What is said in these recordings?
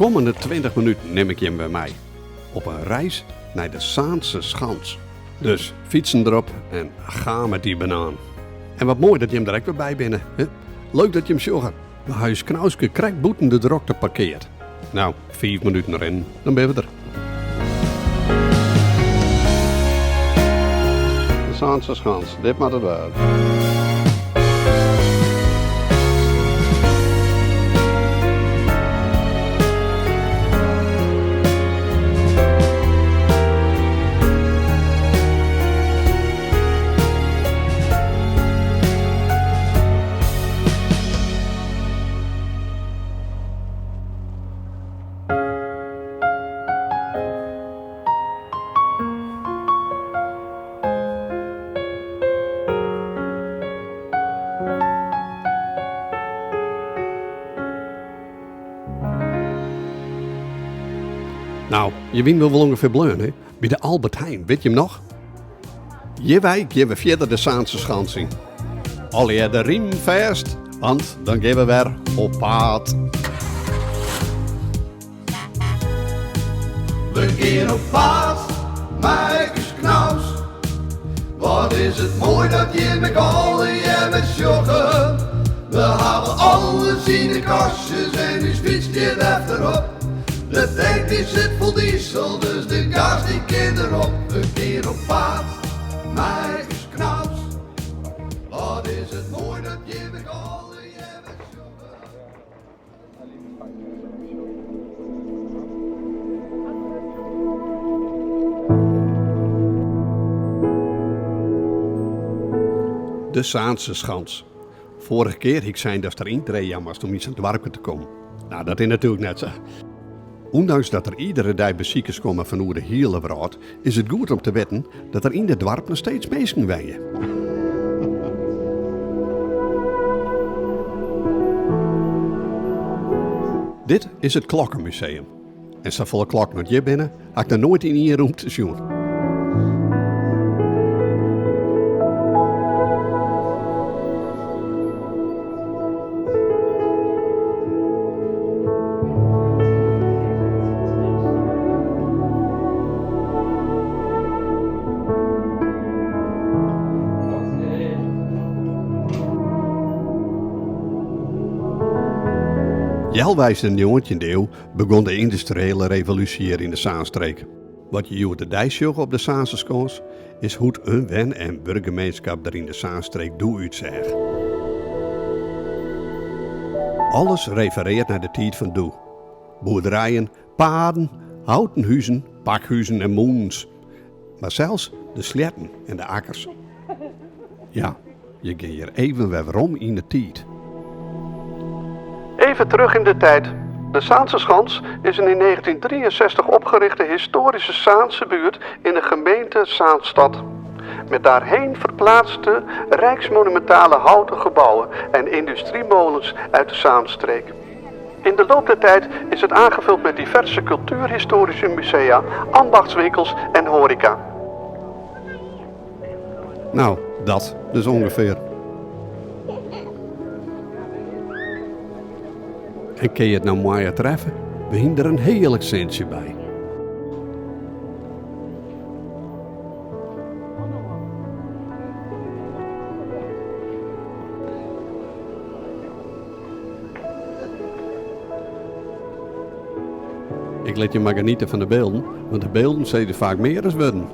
kommende 20 minuten nim ik jim wer mei op in reis nei de Saanse Schans. Dus fytsen derop en ga met die banaan. En wat moai dat jim der ek wer by binne. Leuk dat jim sjogge. We ha ús knauske krekt bûten de drokte parkeard. Nou, fiif minuten rinnen, dan binne we der. De Saanse Schans, dit moat it wêze. Nou, je wiene wol ûngefear bleaun, hè? By de Albert Heijn, wit jim noch? Hjirwei gean we fierder de Saanse Schans yn. Allegear de riem fêst, want dan gean we wer op paad. We gean op paad mei ús knaus. Wat is it moai dat jim ek allegear wer sjogge. We hawwe alles yn de kastjes en ús fyts stiet efterop. De tank dy sit fol diesel, dus de gas dy kin derop. We gean op paad mei ús knaus. Wat is it moai dat jim ek allegear wer sjogge. De Saanse Schans. Foarige kear hie ik sein datst der yntree jaan moatst om yn sa'n doarpke te kommen. Nou, dat is natuerlik net sa. Ûndanks dat der iedere dei besikers komme fan oer de hiele wrâld, is it goed om te witten dat der yn dit doarp noch steeds minsken wenje. Dit is it Klokkenmuseum. En safolle klokken as hjir binne, ha ik noch noait yn ien rûmte sjoen. Healweis de njoggentjinde iuw begûn de yndustriële revolúsje hjir yn de Saanstreek. Wat je hjoed-de-dei sjogge op de Saanse Skâns is hoe't in wen en wurkgemeenskap der yn de Saanstreek doe útseach. Alles refereart nei de tiid fan doe. Boerderijen, paden, houten huzen, pakhuzen en mûnens. Mar sels de sleatten en de akkers. Ja, je gean hjir even wer werom yn de tiid. Even terug in de tijd. De Saanse Schans is een in 1963 opgerichte historische Saanse buurt in de gemeente Zaanstad. Met daarheen verplaatste rijksmonumentale houten gebouwen en industriemolens uit de Zaanstreek. In de loop der tijd is het aangevuld met diverse cultuurhistorische musea, ambachtswinkels en horeca. Nou, dat dus ûngefear. En kin je it no moaier treffe? We hiene der in hearlik sintsje by. Ik lit je mar geniete fan de bylden, want de bylden sizze faak mear as wurden.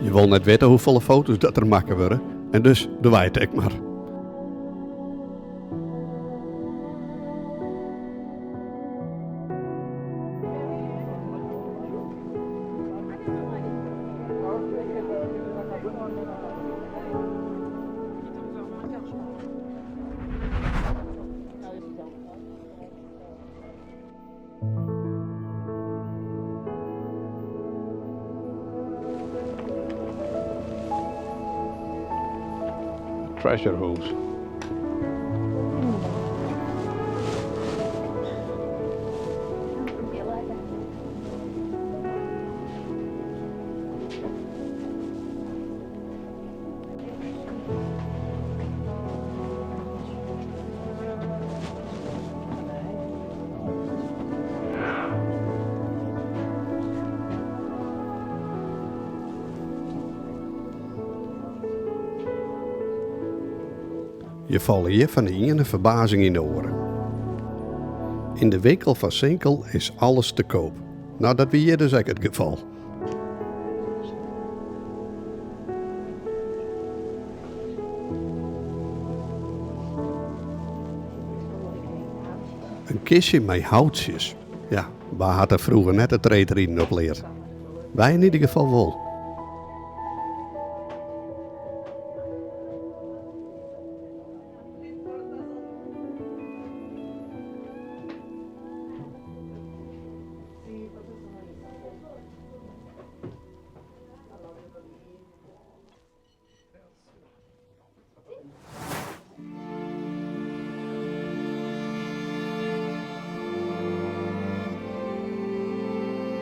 Je wol net witte hoefolle foto's dat der makke wurde en dus dogge wy it ek mar. Treasure Hûs. Je falle hjir fan de iene ferbazing yn de oare. Yn de winkel fan Sinkel is alles te koop. No, dat wie hjir dus ek it gefal. In kistje mei houtsjes. Ja, wa hat der froeger net it reedriden op leard? Wy yn ieder gefal wol.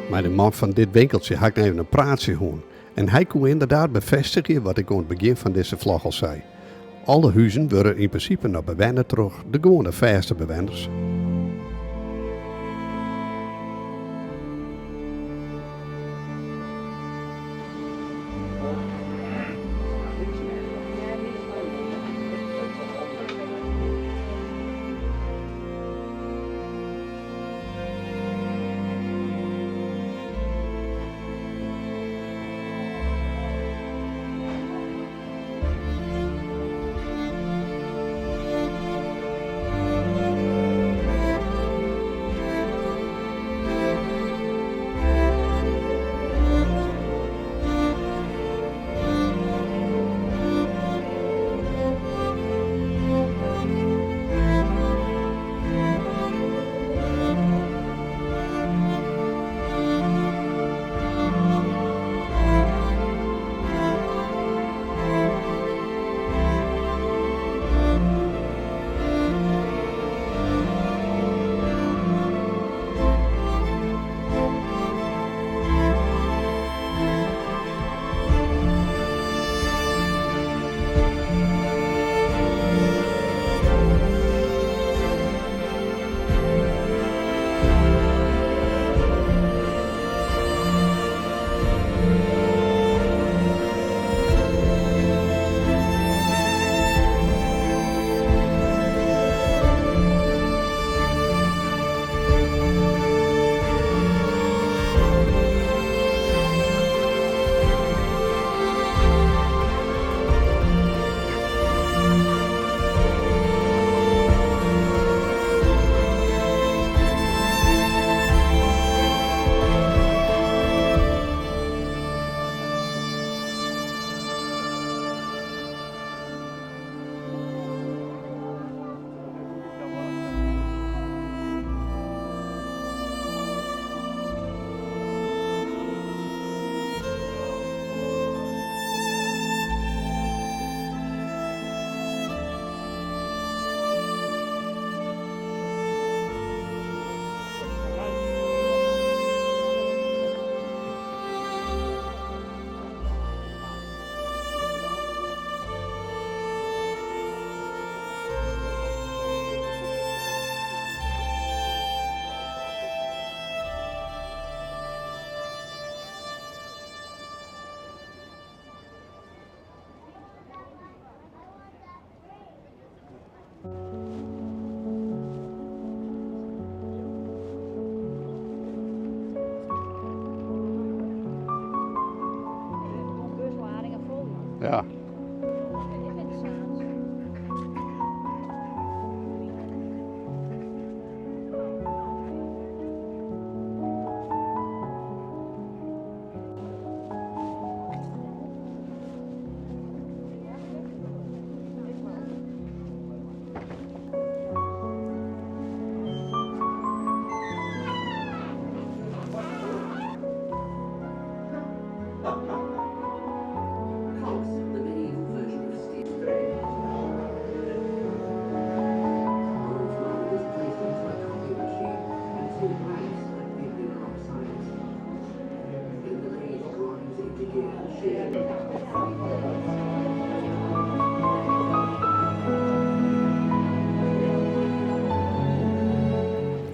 Mei de man fan dit winkeltsje ha ik noch even in praatsje hân. En hy koe ynderdaad befêstigje wat ik oan it begjin fan dizze vlog al sei. Alle huzen wurde yn prinsipe noch bewenne troch de gewoane fêste bewenners.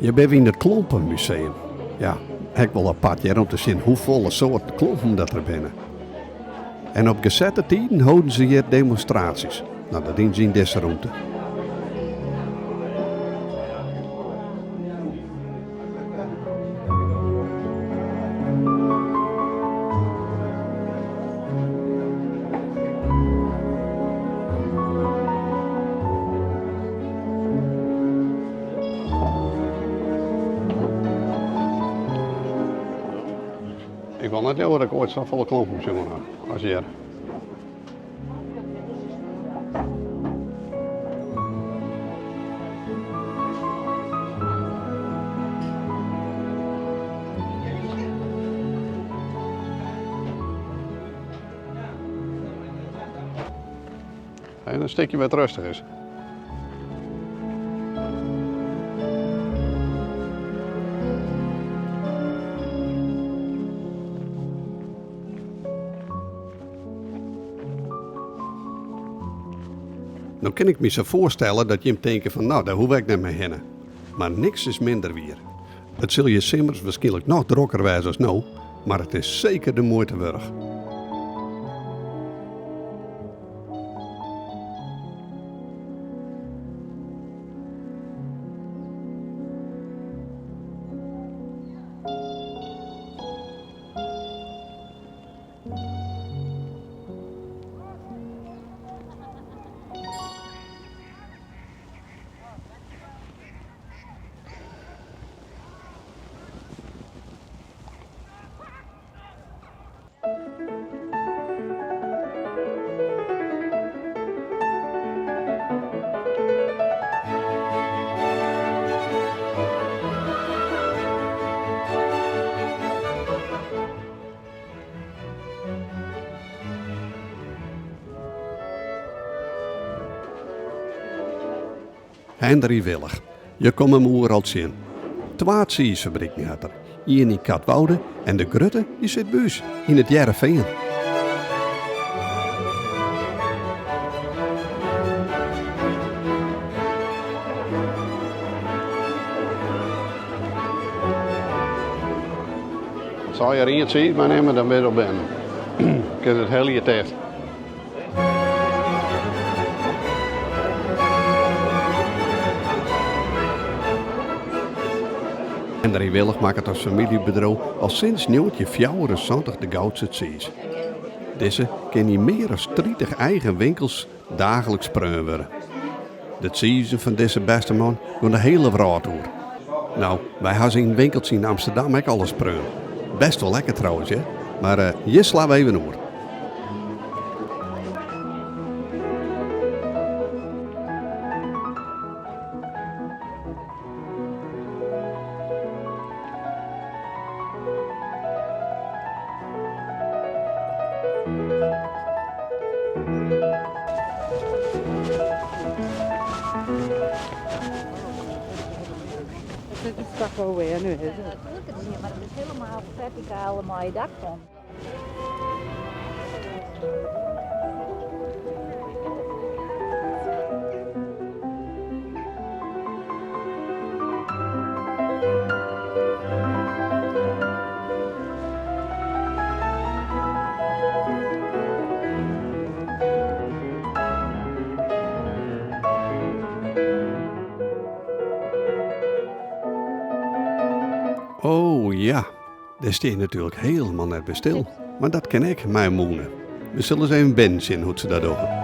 Hjir binne we yn it Klompenmuseum. Ja, ek wol apart hear om te sjen hoefolle soarten klompen dat der binne. En op gesette tiden holden se hjir demonstraasjes. No, dat dienen se yn dizze rûmte. Ik wol net leauwe dat ik oait safolle klompen sjoen ha as hjir. En in stikje wêr't rêstich is. No kin ik my sa foarstelle dat jim tinke fan no, dêr hoech ik net mear hinne. Mar niks is minder wier. It sil hjir simmers wierskynlik noch drokker wêze as no, mar it is seker de muoite wurdich. Hendri Willig, je komme him oeral tsjin. Twa tsiisfabriken hat er, ien yn Katwoude en de grutte dy sit by ús yn It Hearrenfean. Sil je ien tsiis meinimme, dan binne al binnen. Kin it helje test. Hendri Willig makket as famyljebedriuw al sinds 1974 de Goudse tsiis. Dizze kin yn mear as 30 eigen winkels daagliks preaun wurde. De tsizen fan dizze bêste man gean de hiele wrâld oer. No, wy ha se yn winkeltsje yn Amsterdam ek alris preaun. Best wol lekker trouwens hear, mar hjir slaan we even oer. Dit is toch wel weer nu, is het? Natuurlijk, het is niet, maar het is helemaal verticaal mei dakpan. Oh ja, dêr stean je natuerlik hielendal net by stil. Mar dat kin ek mei in mûne. We sille ris even binnen sjen hoe't se dat dogge.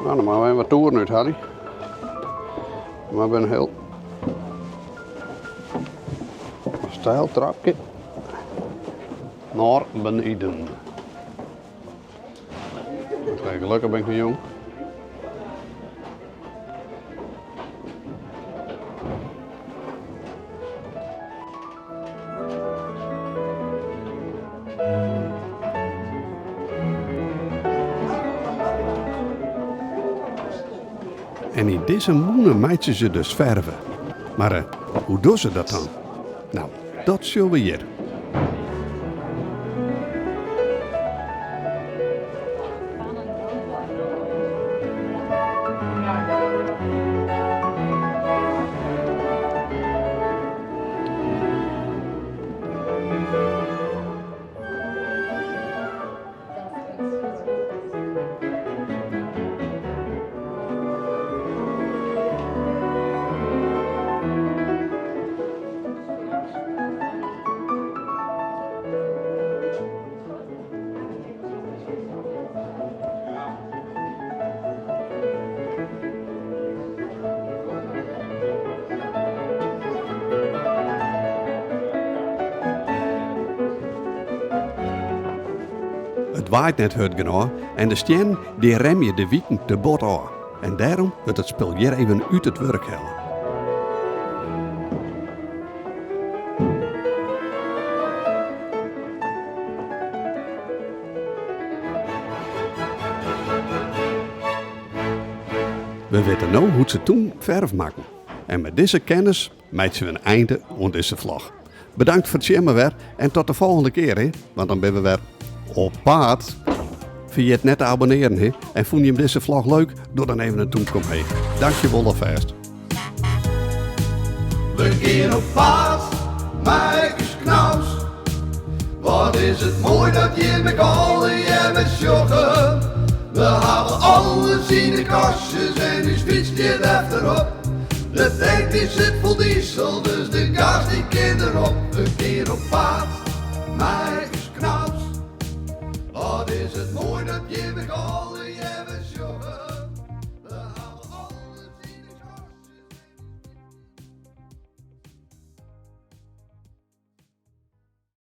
Nou, dan moatte we even wat toeren úthelje. Mar bin hiel steil trapke nei beneden. Gelukkig ben ik nog jong. En yn dizze mûne meitsje se dus ferve. Mar eh, hoe dogge se dat dan? Nou, dat sjogge we hjir. It waait net hurd genôch en de stiennen dy remje de wiken te bot ôf. En dêrom wurdt it spul hjir even út it wurk helle. We witte no hoe't se toen ferf makken. En mei dizze kennis meitsje we in einde oan dizze vlog. Bedankt foar it sjen wer en tot de folgjende kear, hè? Want dan binne we wer op paad. Ferjit net te abonnearjen hè? En fûn jim dizze vlog leuk? Doch dan even in tûmke omheech. Dankjewol alfêst. We gean op paad, mei ús Knaus. Wat is it moai dat jim ek allegear sjogge. We hawwe alles yn de kastjes en ús fyts stiet efterop. De tank dy sit fol diesel, dus de gas dy kin derop. We gean op paad, mei.